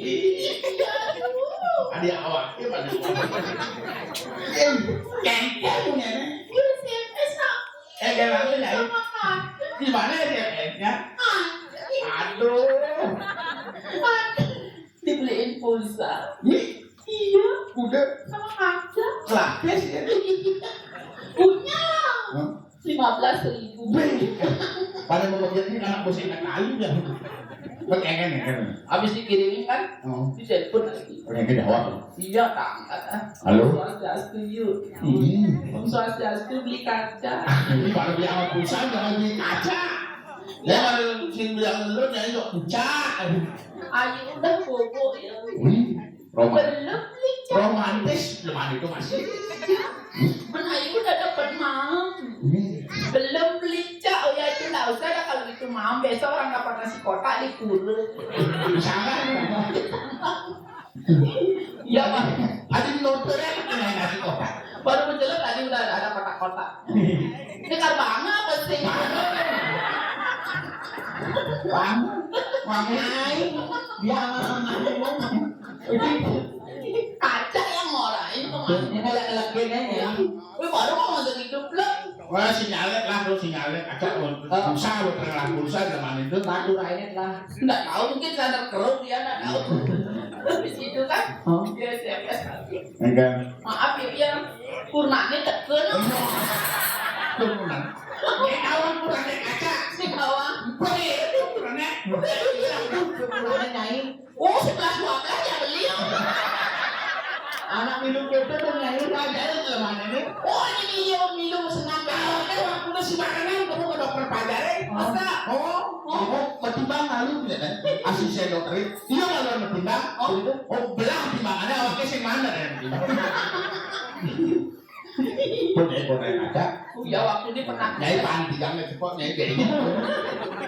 Iya. Ada awak dia pada. Kan dia punya. Iya, siapa sih? Eh, dia lagi lah. Sama kakak. Di mana dia? Aduh. Dibeliin pulsa. Nih, iya, udah. Sama kaca. Lapis ya. Punya. Hah? Lima belas ribu. Wih. Pada mau jadi anak bos enak kali ya. Pengen ya kan. Habis dikirimin kan? Oh. Ditelepon lagi. Pengen ke Jawa. Iya, tak angkat ah. Halo? Om Swastiastu, yuk. Hmm. Om Swastiastu, beli kaca. Kalau beli sama pulsa, jangan beli kaca. Ya, kalau sing bilang lu nyari kok pucak. Ayo udah bobo ya. Wih, roman-, belum beli, Cak. Romantis, belum ada itu masih. Mana ayo udah dapat mam. Wih. Belum beli, Cak. Oh ya, itu nggak usah dah kalau gitu, mam. Besok orang dapat nasi kotak di pura. Jangan. Iya, Pak. Ada di noter ya, ada nasi kotak. Baru menjelaskan tadi udah ada kotak-kotak. Ini kan banget apa sih? Bang, Bang Nai, dia kaca yang ngorain tuh, Mas. Ini kayak lagi ya. Wih, baru mau masuk hidup lah. Wah, sinyalnya lah, terus sinyalnya kaca pun. Oh. Pulsa, lu pernah pulsa zaman itu. Batu rainnya lah. Nggak tahu, mungkin sadar keruk dia, nggak tahu. Di situ kan. Oh. Dia siapa? Enggak. Maaf ya, Piang. Kurnane teken. Turunan. Dia kawan kurnane kaca. Si bawang. Beri itu kurnane. Kurnane naik. Oh, sebelas dua belas ya beli. Anak minum kopi tuh naik. Pelajaran ke mana nih? Oh, ini iya minum senang banget. Waktu si makanan kamu ke dokter pelajaran. Masa? Oh, oh, berarti bang lalu ya kan? Asisten dokter. Iya, kalau berarti bang. Oh, oh, belah di mana? Oke, sing mana ya? Bodoh-bodoh aja. Oh, ya, waktu ini pernah. Nyai panti kan, cepet nyai kayak ini.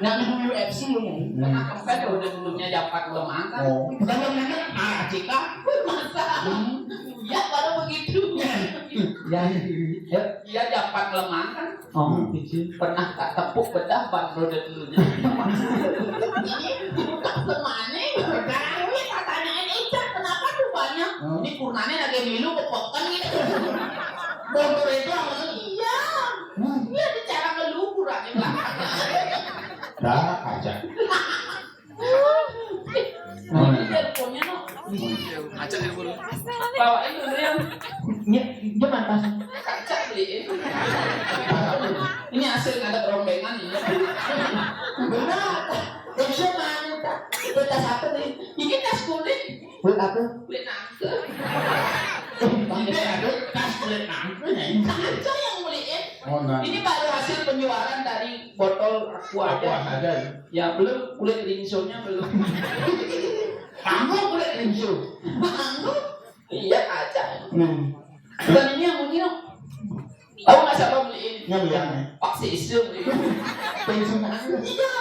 Yang dulu U F C lu, Nyai. Hmm. Pernah kempes ya, udah dulunya dapat lemah kan? Oh, bukan lemah kan? Ah, cika. Masa? Hmm. Ya, baru begitu. Ya, ya. Iya, dapat lemah kan? Oh, hmm. Pernah tak tepuk bedah ban roda dulunya. Ini bukan semane. Bedah, ini pertanyaan Ica, kenapa tuh banyak? Hmm. Ini kurnane lagi milu, kepeken gitu. Motor itu apa sih? Iya. Hmm. Iya, bicara ngeluh kurangnya belakang. Dah, aja. Ini teleponnya, no. Aja telepon. Bawain dulu ya. Ini, ini mantas. Kaca beliin. Ini hasil ngadep rombengan ini. Benar. Itu mana, Kak? Itu tas apa nih? Ini tas kulit. Kulit apa? Kulit nangka. Tidak ada tas kulit nangka ya. Kaca yang beliin. Oh, nah. Ini baru hasil penjualan dari botol aqua aja. Aqua aja ya? Ya, belum kulit linsunya belum. Kamu kulit linsu? Kamu? Iya, kaca. Hmm. Bukan ini yang bunyi, no. Tahu nggak siapa beliin? Yang beliin, ya? Pak Sisung beliin. Pensiunan. Iya.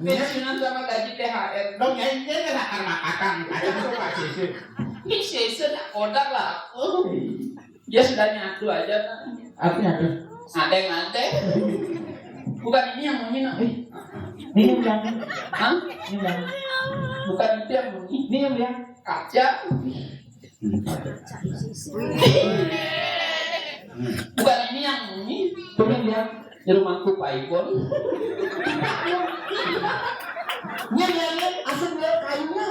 Pensiunan sama gaji T H R. Dong, ya, ini kan akan makan. Ada tuh Pak Sisung. Ini Sisung, ya, kodak lah. Oh. Dia sudah nyatu aja, Pak. Apa nyatu? Ada yang ada. Bukan ini yang bunyi, no. Eh, ini yang bilang. Hah? Ini yang bilang. Bukan itu yang bunyi. Ini yang bilang. Kaca. Bukan ini yang bunyi. Ini yang bilang. Di rumahku Pak Ipon. Ini yang lihat asal dia kayunya.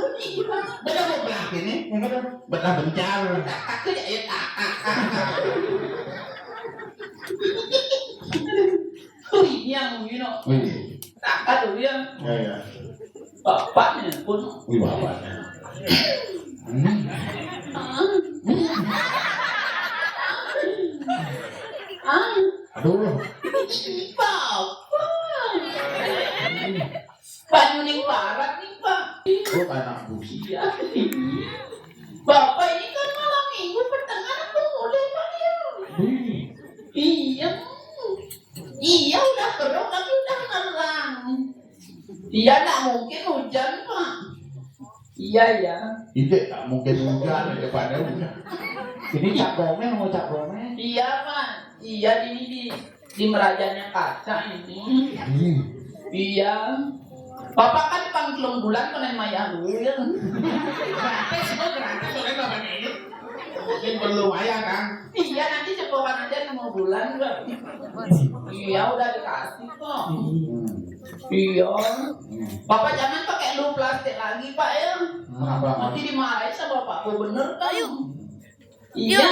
Benar mau belah ini. Yang mana? Belah bencar. Aku ya, ya, tak, tak, tak, tak. Wih, yang, you know. Wih. Tak, tak, tuh, yang. Ya, ya. Bapaknya pun. Wih, bapaknya. Hmm. Ah. Aduh. Bapak. Banyu ning barat nih, Pak. Lu anak busi. Iya. Bapak ini kan malam minggu pertengahan aku mulai, Pak, ya. Hmm. Iya. Iya, udah kerok tapi udah nerang. Iya, nggak mungkin hujan, Pak. Iya, ya. Itu tak mungkin hujan, ya, pada hujan. Ini Cak Bomel, mau Cak Bomel. Iya, Pak. Iya, ini di, di merajanya kaca ini. Hmm. Iya. Bapak kan pang telung bulan kena mayar dulu ya. Gratis, kok gratis oleh bapaknya ini. Mungkin perlu mayar kan? Iya, nanti cepokan aja lima bulan, Pak. Iya, udah dikasih kok. Hmm. Iya. Hmm. Bapak jangan pakai lu plastik lagi, Pak, ya. Kenapa? Nanti dimarahin sama Pak Gubernur kan. Ayo. Iya.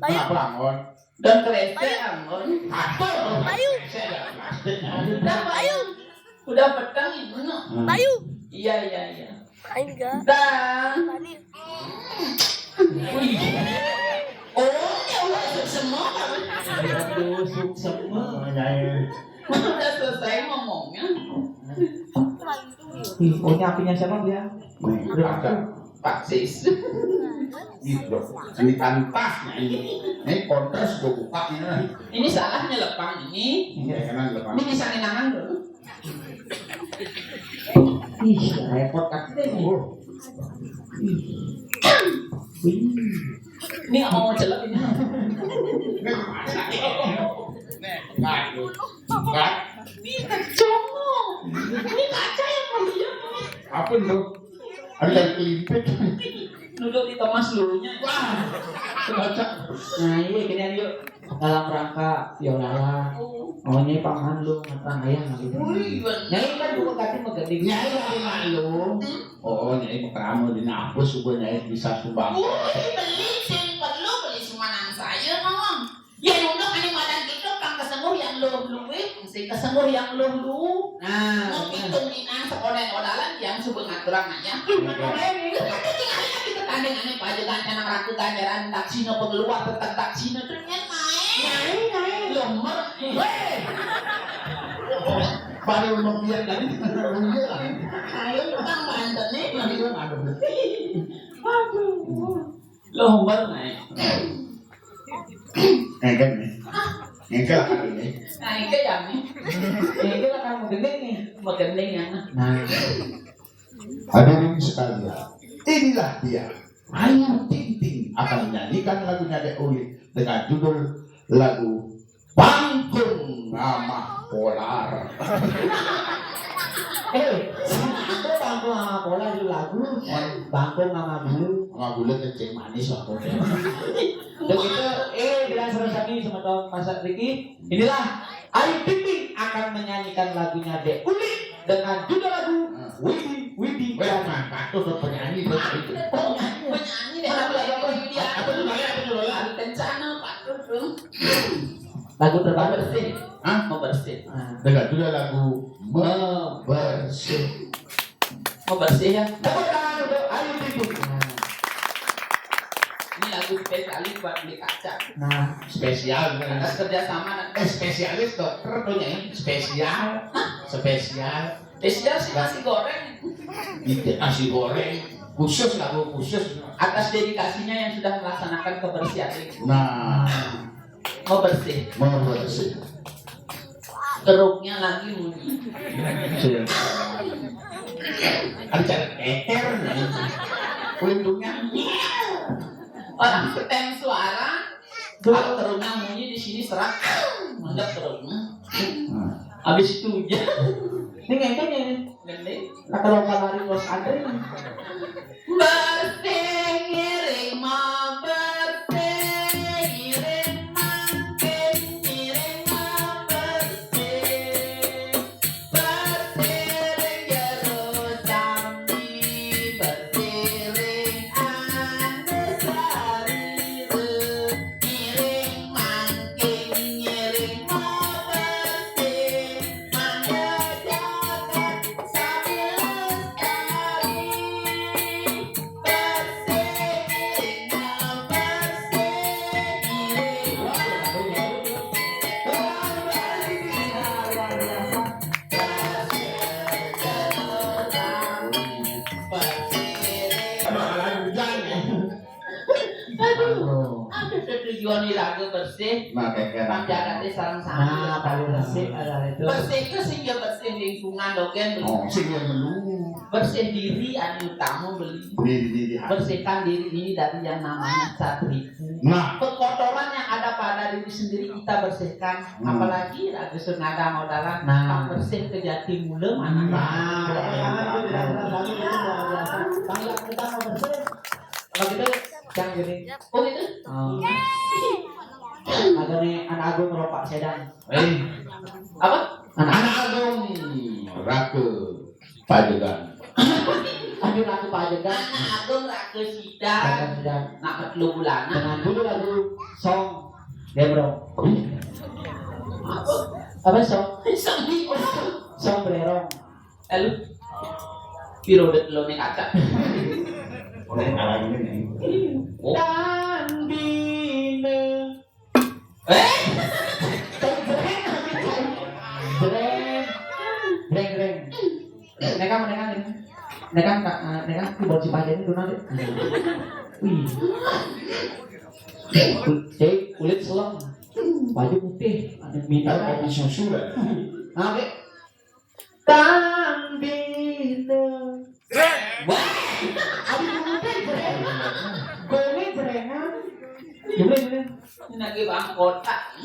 Ayo. Kenapa, Anggon? Dan kresek, Anggon. Apa? Ayo. Kresek dan plastik. Udah, Pak. Ayo. Udah petang, Ibu, no? Hmm. Ayo. Iya, iya, iya. Main ga? Dah. Tadi. Wih. Oh, ya Allah, semua. Aduh, semua. Udah selesai ngomongnya. Ih, oh, ini apinya siapa dia? Nih, ada. Pak Sis. Gitu. Ini kan tasnya ini. Ini kontes gue bukanya. Ini salahnya lepang ini. Iya, kan lepang. Ini bisa ngenangan dulu. Ih, repot kan. Oh. Ih. Wih. Ini nggak mau celok ini. Nih, kan. Kan. Ini kacau. Ini kaca yang mau lihat. Apa tuh? Ada yang kelimpit. Duduk di temas dulunya. Wah. Kaca. Nah, iya, gini, yuk. Dalam rangka Yolala. Oh. Maunya paman lu ngatang ayah gitu. Wih, bener. Nyai kan bukan kati mau gede. Nyai lagi malu. Hmm? Oh, nyai mau keramu di nafus, gua nyai bisa sumbang. Wih, beli sing perlu beli sumanan saya, Nawang. Ya, untuk ane madan kita kan kesembuh yang lu luwe, mesti kesembuh yang lu lu. Nah, mau bener. Pitung minang sekolah odalan yang subuh ngaturan aja. Iya. Kita tanding ane pajak anak raku ganjaran daksina pengeluar tetap daksina tuh. Naik, naik. Lomer. Hei. Baru mau biar tadi. Iya. Ayo, tukang banten nih. Aduh. Aduh. Lomer naik. Ngengkel nih. Ngengkel akan ini. Naik ke jam nih. Ngengkel akan mau gendeng nih. Mau gendeng ya. Nah. Hadirin sekalian, inilah dia. Ayu Ting Ting akan menyanyikan lagunya Dek Uli dengan judul lagu Bangkung Ngamah Polar. Eh, aku Bangkung Ngamah Polar itu lagu. Bangkung Ngamah Bulu. Ngamah Bulu kencing manis waktu itu. Begitu, eh, bilang seru sami sama tahun masa Riki. Inilah Ayu Ting Ting akan menyanyikan lagunya Dek Uli dengan judul lagu Widi Widi. Weh, mantap tuh, tuh penyanyi tuh. Penyanyi. Penyanyi deh. Apa, apa, apa? Apa tuh, Bang? Apa tuh, Lola? Kencana, Pak, tuh, tuh. Lagu terbaru. Bersih. Hah? Mau bersih. Nah. Dengan judul lagu Membersih. Mau bersih ya? Tepuk tangan untuk Ayu Ting Ting. Nah. Ini lagu spesialis buat beli kaca. Nah, spesial. Atas kerjasama. Eh, spesialis dokter punya ini spesial. Hah? Spesial. Spesial sih nasi goreng. Itu nasi goreng khusus, lagu khusus. Atas dedikasinya yang sudah melaksanakan kebersihan ini. Nah. Mau bersih. Mau bersih. Keruknya lagi munyi. Iya. Ada cara keker nih. Pelindungnya. Orang setem suara. Kalau keruknya munyi di sini serak. Mantap keruknya. Nah. Habis itu hujan. Ini ngengkenya ini. Gede. Nah, kalau nggak lari bos ada ini. Bersih ngiring mau bersih, ngiring mangkin, ngiring mau bersih. Bersih ring jero sami, bersih ring anu sarira. Ngiring mangkin, ngiring mau bersih, mangga jagat sami lestari. Aduh, ada tujuan di lagu bersih. Nah, kayak Panjakan deh sarang sami. Nah, paling bersih adalah itu. Bersih itu sing ya bersih lingkungan, dogen. Oh, sing ya melu. Bersih diri, anu utama beli. Diri, diri, hati. Bersihkan diri ini dari yang namanya cat ripu. Nah. Kekotoran yang ada pada Pada diri sendiri kita bersihkan, hmm, apalagi lagu Surnada Modalan, nah, tak bersih ke jati mula mana. Nah, nah, itu tidak benar lagi, itu luar biasa. Kalau kita mau bersih, kalau gitu, yang gini. Oh gitu? Oh. Ada nih, anak agung ropak sedan. Eh. Apa? Anak, anak agung Raka Pajegan. Aduh, lagu Pajegan. Anak agung Raka Sidan. Raka Sidan. Nak ketelu bulan. Dengan dulu lagu Song Gembrong. Apa? Apa song? Song di. Song Brerong. Lalu piro det lo ning kaca. Oleh arang ini nih. Oh. Tandine. Eh? Jreng. Jreng, jreng. Nekang, nekang ini. Nekang, Kak, eh, nekang keyboard si Pajen itu nanti. Wih. Cek, kulit selem. Baju putih, ada minta kopi susu lah. Nah, Dek. Tandine. Wah. Aduh, dulu deh, jreng. Gue jrengan. Gimana, gimana? Ini lagi bang kotak.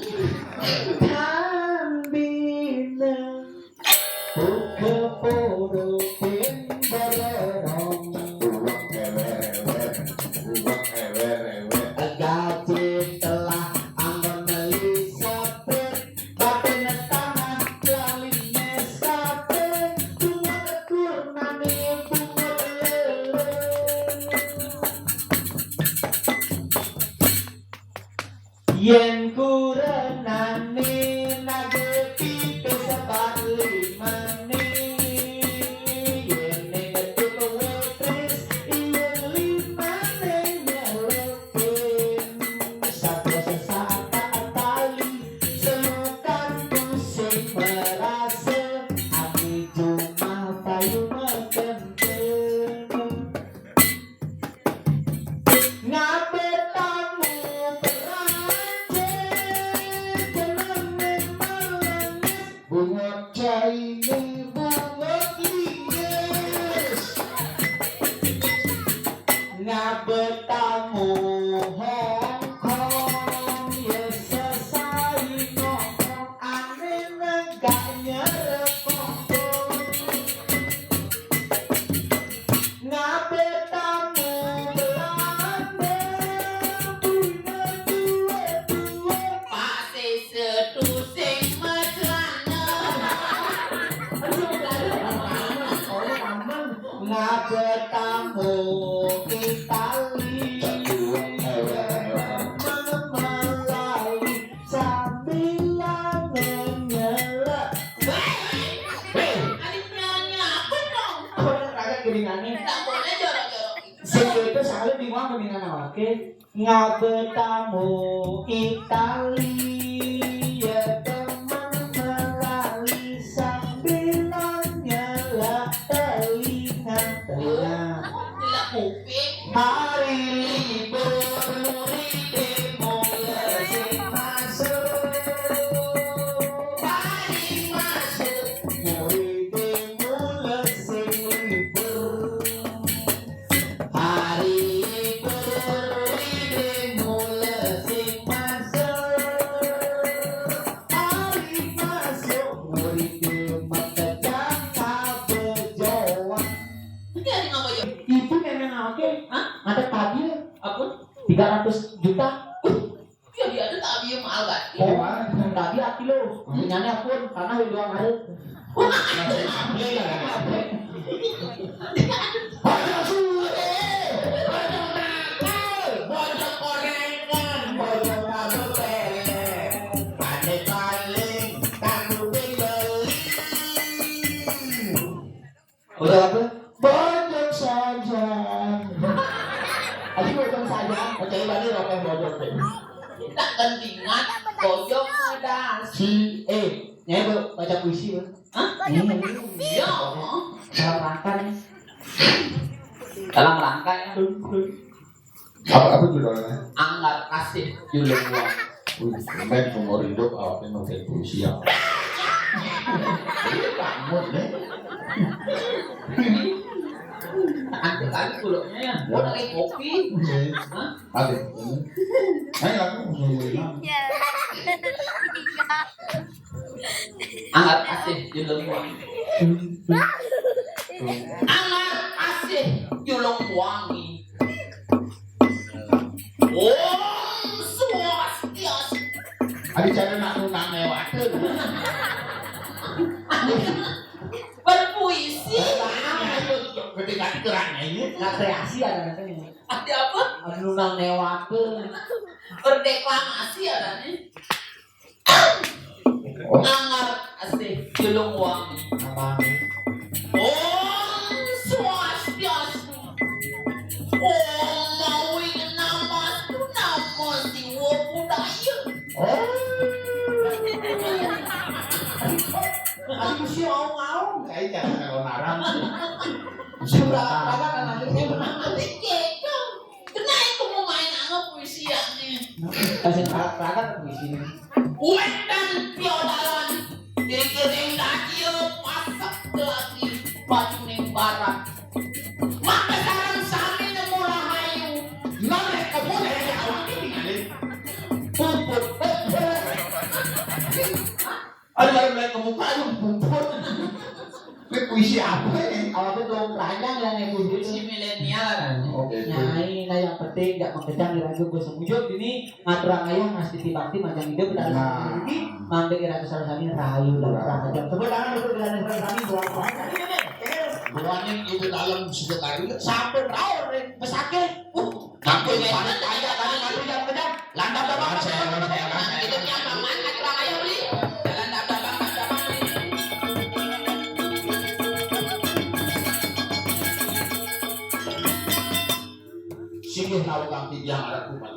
Tandine. Buka poro pin bererong. Uwak ewer-ewer, uwak ewer-ewer. Gaji telah anggon meli sapit. Batin tanah lali Nescafe. Bunga turnane bunga lele. Yen kurenane nage pipe sepat limane, yen ning ngetuk wetris, yen limane nyelepin. Satu sesaat tak tali, selukan pusing merasa, ati cuma payu mekenten. Ngabe tamu Perancis, jenenge Melengis. Bunga caine, bunga lies. Ngabe tamu Hong Kong, ya sesai ngomong, ane negak nyerek kongkong. Ngabe tamu Belande, punya duwe-duwe. Pasti setu sing mesrane. Ngabe tamu Itali, melali sambilan nyelek. Weh, weh, ada penyanyi apa dong? Orang kagak geringannya. Nggak boleh jorok-jorok gitu. Sing itu selalu bingung mendingan awake. Ngabe tamu Itali, ya teman melali sambilan nyelak telinga, telinga. Nyelak kuping. Hari libur, muridé mulai sing masuk. Hari masuk, muridé mulai sing libur. Hari libur, muridé mulai sing masuk. Hari masuk, muridé makejang ngabejoan. Ini hari ngabejoan. Ibu nenek awake, hah? Ada tadi. Apa? Tiga ratus juta. Uh, ya dia ada tadi yang mahal kan? Oh, tadi ati lo. Punyanya pun karena doang ada. Bojong sure, bojong nakal, bojong korengan, bojong kabel pelek. Pandai paling kamu beli. Bojong apa? Bojong saja. Ayo bojong saja. Percaya balik rokok bojong. Tak kentingan bojong ada. Si, eh, nyai baca puisi, Bang. Hah? Iya. Iya. Dalam rangka nih. Dalam rangka ya. Apa, apa judulnya? Anggar kasih judulnya. Wih, main seumur hidup awaknya main puisi ya. Ini bangun nih. Nanti kali kuluknya ya. Mau lagi kopi. Iya. Hah? Ada. Ayo aku mau nyobain. Iya. Angat asih julung wangi. Angat asih julung wangi. Om Swastiastu. Adi cara nak nunang lewat. Berpuisi. Ketika kerana ini. Nah, kreasi ada katanya. Ada apa? Anu nang lewat. Berdeklamasi ada nih. Angat asih julung wangi. Apa? Om Swastiastu. Om Mawi Namastu Namo Siwa Budaya. Oh. Aku sih mau-mau. Kayak jangan kalau narang. Sudah ada kan akhirnya. Nanti kecong. Kenapa kamu main sama puisi ini? Kasih perangkat puisi ini. Wétan piodalan, dikiring dadi pasak lagi, baju ning barat. Maka sareng sami nemu rahayu. Nang nek kamu nek awak ini ngalih. Puput, puput. Ada baru mulai ke muka aja puput. Ini puisi apa ini? Awaknya belum keranjang yang ibu. Puisi milenial kan. Oke. Nah, ini nah yang penting gak mengejang di radio gue semujur ini ngatur ayah ngasih bakti majang hidup dan nah. Ini mangga kira ke salah sami rahayu dan rahayu. Tepuk tangan untuk kira salah sami buat buat ini nih. Buanin itu dalam sudah tadi sampai tahu nih pesakit. Uh, sampai banyak banyak banyak banyak banyak. Landap abang, landap abang, landap abang. Itu yang paman, aja bang, ayo beli. Landap abang, landap abang. Sini tahu kang tiang ada kuman.